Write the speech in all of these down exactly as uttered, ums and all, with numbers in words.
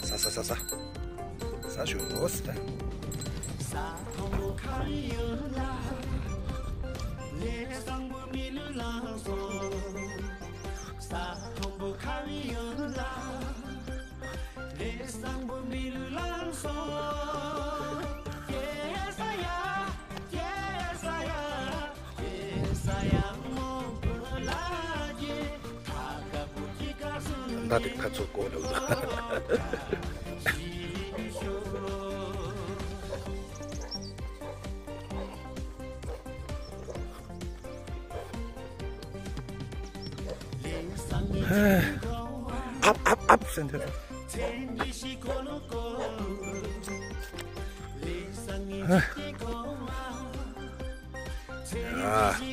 ས་ས་ས་ས། ས་ཞོ་ལོ་སི་ད། ད་དེ་ཁ་ཚུགས་གོ་ལོ། ཨབ་ཨབ་ཨབ་ཟེར་འདོད། ཨ།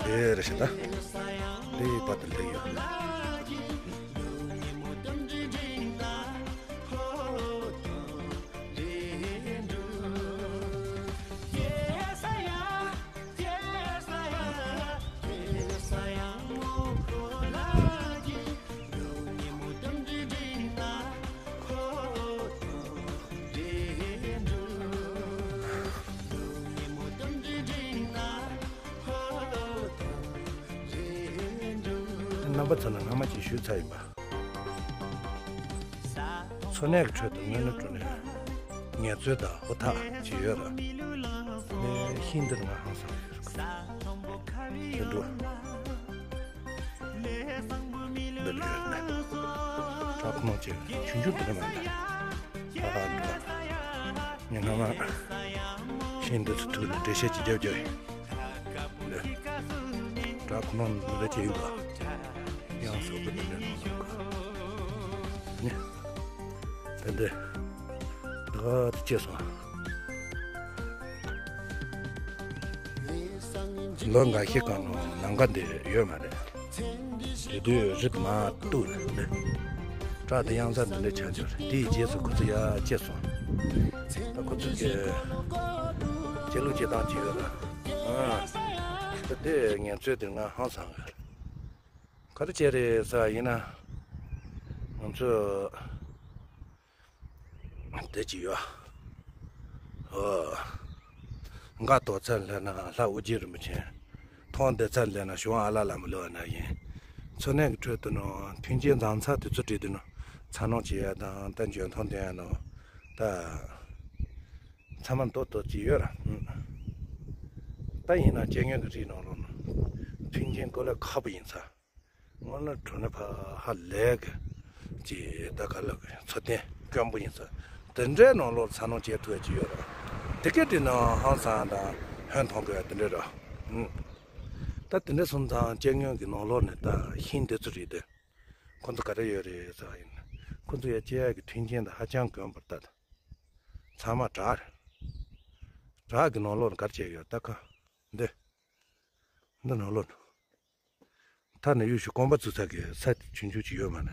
དེ་རེད་ཤག་ད། དེ་བར་དུ་སླེབས་ཡོད། རྣམ་པ་ཚོ་ལ་སྔ་མ་ཅིག་ཞུས་ཚར་ཡིན་པ། འཚོ་གནས་ཀྱི་ཁྲོད་དུ་དངོས་གནས་དྲང་གནས་ངལ་རྩོལ་དང་ཧུར་ཐག་ཅིག་ཡོད་ར། ངས་ཤིང་འདི་ང་ཧང་སང་ཡོད་ར། དེ་འདྲ། འདི་འདྲ་ཡོད་ན། བྲག་ཁུག་མང་ཆེ་ཆུང་ཆུང་འདི་འདྲ་མ་འདྲ། ཧ་ཧ་འདྲ། ངས་སྔ་མ་ཤིང་འདི་ཚོ་ཐུག་ནས་འགྲེལ་བཤད་ཅིག་རྒྱབ་རྒྱབ་ཡིན། ལེ། བྲག་ཁུག་མང་འདི་འདྲ་ཅིག་ཡིན་པ། ཡང་ཟོག་པོ་འདི་འདྲ་ནང་ལོགས་ཀ། ནི། ད་འདི། ད་ག་དུ་སྐྱེས་སོང་། ལོ་འགའ་ཤས་སྒང་ལ་ལམ་ཁ་འདི་ཡོད་མ་རེད། དེ་དུས་རི་དེ་མར་གཏུབས་ནས་འདི། བྲག་དེ་གཡང་ས་འདི་འདྲ་ཆགས་ཀྱི་རེད། དེའི་རྗེས་སུ་ཁོ་ཚོ་ཡར་སྐྱེས་སོང་། ད་ཁོ་ཚོ་གི་སྐྱེ་ལུགས་སྐྱེ་སྟངས་ཅིག་ཡོད་ལ། ཨ། ད་དེ་ངལ་རྩོལ་དེ་ང་ཧང་སང་གི། ག་རེ་བྱས་རེད་ཟེར་བ་ཡིན་ན། ང་ཚོ་དེ་ཅི་ཡོད། ཨོ། འགའ་དོག་ཚར་ལས་ན་ལྷ་ཨོ་རྒྱན་རིན་པོ་ཆེ། མཐོང་བདེ་ཚར་ལས་ན་གཞུང་ཨ་ལ་ལ་མི་ལོ་ན་ཡིན། འཚོ་གནས་ཀྱི་ཁྲོད་དུ་ནོ་མཐུན་རྐྱེན་བཟང་ཚ་དེ་ཚོ་བྲིས་དུས་ནོ་ཚ་ནོ་བྱེད་ཡ་དང་ད་འཇོན་ཐང་ལྡན་ཡ་ནོ་ད་ཚང་མ་མདོག་མདོག་ཅིག་ཡོད་ར། ད་ཡིན་ན་སྐྱེ་དངོས་ཀྱི་རིགས་ནང་ལོགས་ནོ་མཐུན་རྐྱེན་དཀའ་ལས་ཁག་པོ་ཡིན་ཚ། དངོས་གནས་དྲང་གནས་ཕ་ཧ་ལས་ཀྱི་ཅིག་ད་ག་ལ་གི་འཚོ་རྟེན་དཀོན་པོ་ཡིན་ས། དེ་འདྲའི་ནང་ལོགས་ཚ་ནང་སྐྱེ་ཐུབ་ཡ་ཅིག་ཡོད་ར། དེ་གའི་དེ་ནང་ཧང་སང་དང་ཧོན་མཐོང་དགོས་ཡ་དེ་འདྲ་ར། ཨུ། ད་དེ་འདྲ་སོང་ཙང་སྐྱེ་དངོས་ཀྱི་ནང་ལོགས་ནས་ད་ཤིང་འདི་ཚོ་རེད་དེ། ཁོ་ཚོ་ག་རེ་ཡོད་རེད་ཟེར་བ་ཡིན་ན། ཁོ་ཚོ་ཡ་སྐྱེ་ཡ་གི་མཐུན་རྐྱེན་དེ་ཧ་ཅང་དཀོན་པོ་རེད་ད། ཚང་མ་བྲག་རེད། བྲག་གི་ནང་ལོགས་ནས་ག་རེ་བྱས་ཡོད་ད་ཁ། འདི། འདི་ནང་ལོགས་ནས། མཐའ་ནས་གཡུ་ཞུ་གོམ་པ་བཙུགས་ས་གི་ས་ཆུང་ཆུང་ཅིག་ཡོད་མ་རེད།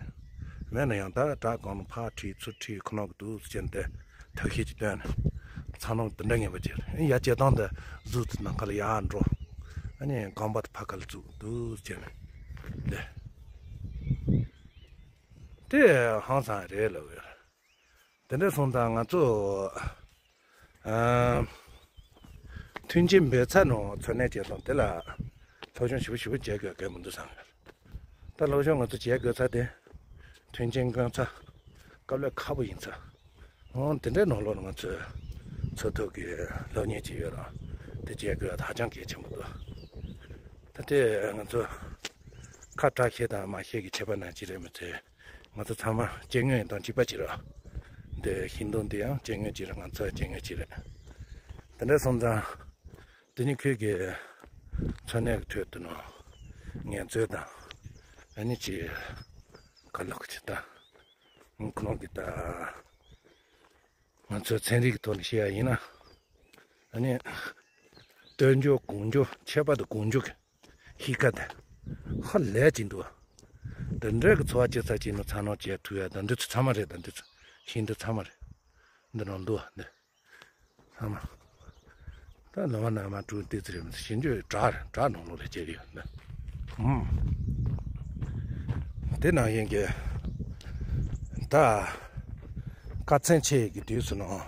མེད་ན་ཡང་ད་བྲག་སྒང་ལ་ཕར་ཁྲིད་ཚུར་ཁྲིད་ཁོ་ན་གི་འདུག་ཟེར་ནས་དེ་ཐབས་ཤེས་ཅིག་བཏོན་ནས་ཚ་ནང་དེ་འདྲ་ངན་པ་ཅིག་རེད། ཡར་བྱེད་སྟངས་དེ་གཟུགས་དེ་ནམ་མཁའ་ལ་ཡར་འགྲོ། ཨ་ནི་རྐང་པ་དེ་ཕར་ཁ་ལ་བཙུགས་འདུག་ཟེར་ནས་དེ། དེ་ཧང་སང་རེད་ལབ་ཡོད། དེ་འདྲ་སོང་ཙང་ང་ཚོ་ཨ་མཐུན་རྐྱེན་མེད་ས་ནང་འཚོ་གནས་བྱེད་སྟངས་དེ་ལ་སློབ་སྦྱོང་ཞིབ་པོ་ཞིབ་པོ་བྱེད་དགོས་གལ་མི་འདུག་བསམ་ཡོད། ད་སློབ་སྦྱོང་ང་ཚོ་བྱེད་དགོས་ས་དེ་མཐུན་རྐྱེན་དཀོན་ས། དཀའ་ལས་ཁག་པོ་ཡིན་ས། འོ་དེ་འདྲའི་ནང་ལོགས་ལ་ང་ཚོས་འཚོ་ཐབས་ཀྱི་སློབ་གཉེར་བྱེད་ཡོད་ར། དེ་བྱེད་དགོས་ཧ་ཅང་གལ་ཆེན་པོ་འདུག་ད་དེ་ང་ཚོ་ཁ་བྲལ་ཤེས་དང་མ་ཤེས་ཀྱི་ཁྱད་པར་ནང་གཅིག་རེད་མི་ཚེ། ང་ཚོ་ཚང་མ་སྐྱེ་དངོས་དང་གཅིག་པ་གཅིག་རེད། འདི་ཤིང་སྡོང་འདི་ཡང་སྐྱེ་དངོས་གཅིག་རེད། ང་ཚོ་སྐྱེ་དངོས་གཅིག་རེད། དེ་འདྲ་སོང་ཙང་། དེ་ནི་ཁྱོད་ཀྱི་འཚོ་གནས་ཀྱི་ཁྲོད་དུ་ནོ་ངལ་རྩོལ་དང་། ཨ་ནི་ཅི་ག་ལོག་ཅི་ད། ཁོ་རང་གི་ད། ང་ཚོའི་ཚན་རིག་གི་ཐོག་ནས་བཤད་ཡ་ཡིན་ན། ཨ་ནི། སྟོན་འཇོག་གོང་འཇོག་ཁྱད་པར་དུ་གོང་འཇོག་གི་ཧི་ཀ་དེ། ཧ་ལས་ཀྱི་འདུག་དེ་འདྲའི་གི་འཚོ་བ་སྐྱེལ་ས་ཅིག་ནི་ཚ་ནང་བྱས་ཐུབ་ཡ་དང་འདི་ཚོ་ཚང་མ་རེད། དང་འདི་ཚོ་ཤིང་འདི་ཚང་མ་རེད། འདི་ནང་འདུག་བ་འདི། ཚང་མ། ད་ལོ་མ་ན་མ་དྲུག་ཏི་ཙི་རེད་མི་ཤིང་འདི་བྲག་རེད། བྲག་ནང་ལོགས་ལ་སྐྱེས་ཡོད་འདི། ཧུམ། དེ་ནང་བཞིན་གི། ད། དཀའ་ཚེགས་ཆེ་གི་དུས་སུ་ནང་།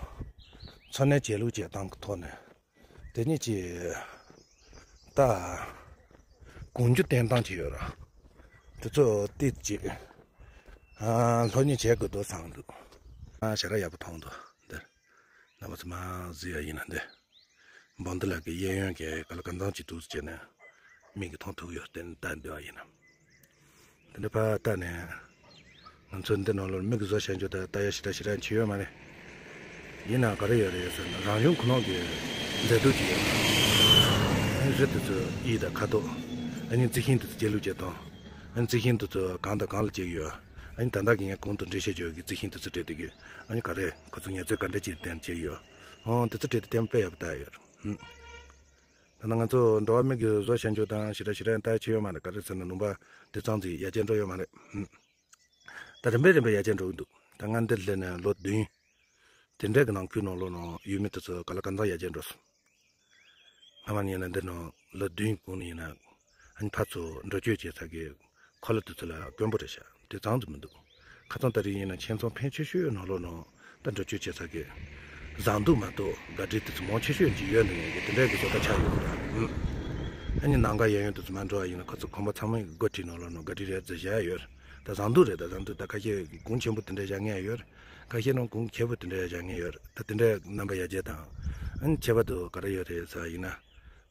འཚོ་གནས་བྱེད་ལུགས་བྱེད་སྟངས་ཀྱི་ཐོག་ནས། དེ་ཉིད་ཀྱི་ད་གོང་རྒྱུ་བསྟེན་སྟངས་ཀྱི་ཡོད་ར། དེ་ཚོ་ཏིས་ཀྱི་ཨ་སློབ་གཉེར་བྱེད་དགོས་འདུག་བསམ་འདུག་ཨ་ཞེ་དྲག་ཡག་པོ་མཐོང་འདུག་འདིར་རྣམ་པ་ཚོ་མ་གཟིགས་ཡ་ཡིན་ན། འདི་འབངས་འདི་ལ་གི་གཡས་གཡོན་གྱི་ག་ལ་གང་འཚམ་ཅིག་འདུག་ཟེར་ནས་མིག་གིས་མཐོང་ཐུབ་ཡོད་བསྟན་ད་འདི་བ་ཡིན་ན། དེ་འདྲ་ཕར་ལྟ་ནས། ང་ཚོ་འདི་ནང་ལོགས་མིག་གིས་བཟོ་བྱ་རྒྱུ་དང་ལྟ་ཡ་ཞེ་དྲག་ཞེ་དྲག་ཅིག་ཡོད་མ་རེད། ཡིན་ནའང་ག་རེ་ཡོད་རེད་ཟེར་ན་རང་བྱུང་ཁོ་ནོག་གི་མཛེས་སྡུག་ཅིག་ཡོད་རེད། ཨ་ནི་རི་དེ་ཚོ་གཡས་དང་ཁ་དོག་ཨ་ནི་རྩི་ཤིང་དེ་ཚོ་སྐྱེ་ལུགས་སྐྱེ་སྟངས། ཨ་ནི་རྩི་ཤིང་དེ་ཚོ་གང་དང་གང་ལ་སྐྱེ་གི་ཡོད། ཨ་ནི་ད་ལྟ་གི་ངས་གོང་དུ་འགྲེལ་བཤད་བརྗོད་ཀྱི་རྩི་ཤིང་དེ་ཚོ་སྤྲད་དེ་གི་ཨ་ནི་ག་རེ་ཁོ་ཚོ་ངལ་རྩོལ་ག་འདྲ་ཅིག་བསྟན་སྐྱེ་གི་ཡོད། ཨང་དེ་ཚོ་སྤྲད་དེ་བསྟན་དཔེ་ཡག་པོ་ལྟ་ཡོད་རེད། ད་ནི་ང་ཚོ་འགྲོ་བ་མི་གི་བཟོ་བྱ་འཇོག་དང་ཞེ་དྲག་ཞེ་དྲག་ལྟ་ཆེ་ཡོད་མ་རེད། ག་རེ་ཟེར་ན་ལུང་པ་དེ་ཙམ་ཅིག་ཡར་རྒྱས་འགྲོ་ཡོད་མ་རེད། ད་རིམ་པས་རིམ་པས་ཡར་རྒྱས་འགྲོ་གི་འདུག་ད་ང་འདིར་སླེབས་ནས་ལོ་བདུན། དེ་འདྲའི་གི་ནང་ཁུལ་ནང་ལོགས་ནང་ཡུལ་མི་དེ་ཚོ་ག་ལ་གང་འཚམ་ཡར་རྒྱས་འགྲོ་སོང་། སྔ་མ་ནས་ཡིན་ན་འདི་ནང་ལོ་བདུན་གོང་ནས་ཡིན་ན། ཨ་ནི་ཕར་ཚུར་འགྲོ་སྐྱོད་བྱེད་ས་གི་འཁོར་ལོ་དེ་ཚོ་ལ་དཀོན་པོ་རེད་ཤག་དེ་ཙམ་དུ་མི་འདུག་ཁ་སང་ད་རེས་ཡིན་ན་ཁྱིམ་ཚང་ཕན་ཆེ་ཤོས་ནང་ལོགས་ནང་ད་འགྲོ་སྐྱོད་བྱེད་ས་གི་ཟངས་དུག་མ་གཏོགས་ག་འདྲའི་དེ་ཚོ་མང་ཆེ་ཤོས་ཅིག་ཡོད་འདུག་ངེས་ཀྱི་དེ་འདྲའི་གི་བཟོ་ལྟ་ཆགས་ཡོད་རེད། ཨ་ནི་ནང་ག་གཡས་གཡོན་དེ་ཚོ་མ་འགྲོ་བ་ཡིན་ན་ཁོ་ཚོ་ཁང་པ་ཚང་མའི་སྒོ་ཁྲིད་ནང་ལོགས་ནང་ག་འདྲའི་རེད་ཟེར་བཞག་ཡོད་རེད། ད་ཟངས་དུག་རེད། ད་ཟངས་དུག་ད་ཁ་ཤས་གོང་ཆེན་པོ་དེ་འདྲ་བཞག་མཁན་ཡོད་རེད། ཁ་ཤས་ནང་གོང་ཁེ་པོ་དེ་འདྲ་བཞག་མཁན་ཡོད་རེད། ད་དེ་འདྲའི་རྣམ་པ་ཡར་རྒྱས་དང་། ཨ་ནི་ཁྱད་པར་དུ་ག་རེ་ཡོད་རེད་ཟེར་བ་ཡིན་ན།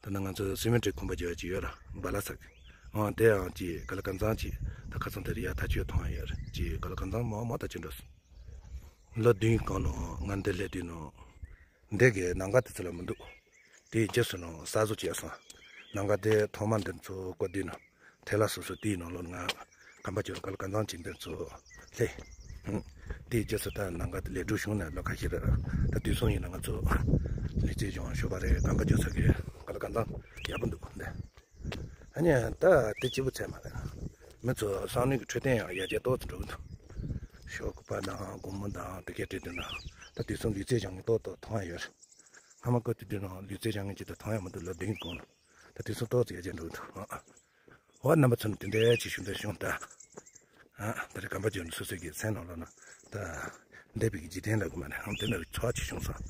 ད་ནི་ང་ཚོ་སི་མེན་ཊི་གོམ་པ་རྒྱག་ཡ་ཅིག་ཡོད་ར་འབའ་ལ་ཟེར་གི། འོ་དེ་ཡང་ཅིག་ག་ལ་གང་འཚམ་ཅིག་ད་ཁ་སང་དེ་རིང་ཡག་ཐག་ཆོད་མཐོང་ཡ་ཡོད་རེད། ཅིག་ག་ལ་གང་འཚམ་མང་མང་ཐག་ཆོད་འགྲོ་སོང་། ལོ་བདུན་གོང་ནང་ང་འདི་སླེབས་དུས་ནང་འདི་གི་ནམ་མཁའ་དེ་ཚོ་ལ་མི་འདུག་དེའི་རྗེས་སུ་ནང་གསར་བཟོ་བྱས་སོང་། ནམ་མཁའ་དེ་ཐོག་མ་འདི་ཚོ་བཀོད་དུས་ནང་ཐལ་བ་སོ་སོ་དེའི་ནང་ལོགས་ང་གམ་པ་སྐྱོར་ག་ལ་གང་འཚམ་ཅིག་འདི་ཚོ་སླེབས། དེའི་རྗེས་སུ་ད་ནམ་མཁའ་དེ་ལས་སྒྲུབ་བྱུང་ནས་ལོ་ཁ་ཤས་རེད། ད་དུས་སང་ཡིན་ན་ང་ཚོ་ལུས་རྩལ་སྦྱོང་ཞོགས་པ་རེད། གམ་པ་སྐྱོར་ས་གི་ག་ལ་གང་འཚམ་ཡག་པོ་འདུག་འདི། ཨ་ནི་ད་དེ་གཅིག་པུ་ཚད་མ་རེད། མི་ཚོ་བསམ་བློའི་འཕྲོད་བསྟེན་ཡང་ཡར་རྒྱས་ཏོག་ཙམ་འགྲོ་གི་འདུག་ཤོག་གུ་པ་དང་སྒོར་མོ་དང་དེ་གས་སྤྲད་དུས་ན་ད་དུས་སང་ལུས་རྩལ་སྦྱོང་མཁན་ཏོག་ཏོག་མཐོང་ཡ་ཡོད་རེད། སྔ་མ་བཀོད་དུས་དུས་ནང་ལུས་རྩལ་སྦྱང་མཁན་ཅིག་ད་མཐོང་ཡ་མི་འདུག་ལོ་བདུན་གོང་ལ། ད་དུས་སང་ཏོག་ཙམ་ཡར་རྒྱས་འགྲོ་གི་འདུག་འོ་རྣམ་པ་ཚོ་ནི་དེ་འདྲའི་ཅིག་ཞུ་འདོད་བྱུང་ད། ཨ་ད་རེས་གམ་པ་སྐྱོར་ནས་སོ་སོའི་གི་སེམས་ནང་ལོགས་ན་ད་འདས་པའི་གི་འཇིག་རྟེན་ལ་གི་མ་ནས་ཨང་དེ་འདྲ་བའི་ཚོར་བ་ཅིག་བྱུང་སོང་།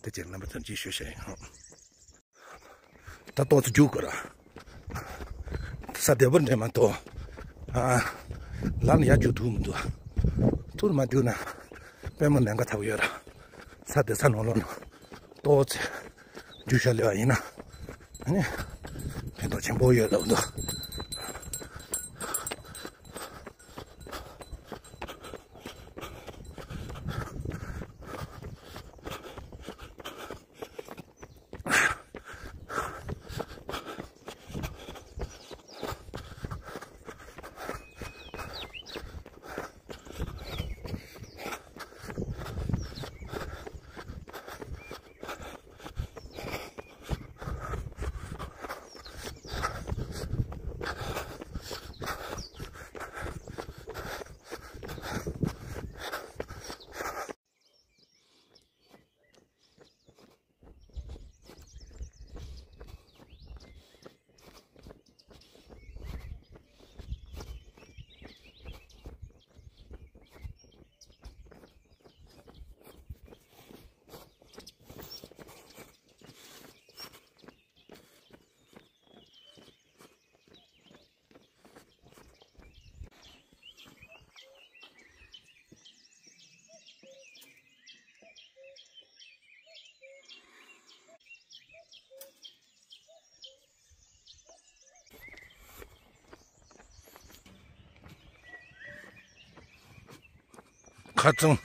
དེ་ཅིག་རྣམ་པ་ཚོ་ཅིག་ཞུ་བྱ་ཡིན་ཨང་། ད་ཏོག་ཙམ་རྒྱུག་དགོས་ར། ས་བདེ་པོ་འདྲ་མ་གཏོགས། ཨ། ལམ་ཡར་རྒྱུག་ཐུབ་མི་འདུག་ཐུར་མ་རྒྱུག་ན་པུས་མོ་ལན་ཁ་ཚ་པོ་ཡོད་ར། ས་བདེ་ས་ནང་ལོགས་ན་ཏོག་ཙམ་རྒྱུག་ཤར་ལེ་བ་ཡིན་ན། ཨ་ནི་ཕན་ཐོགས་ཆེན་པོ་ཡོད་ལབ་འདུག་ཁ་རྩང་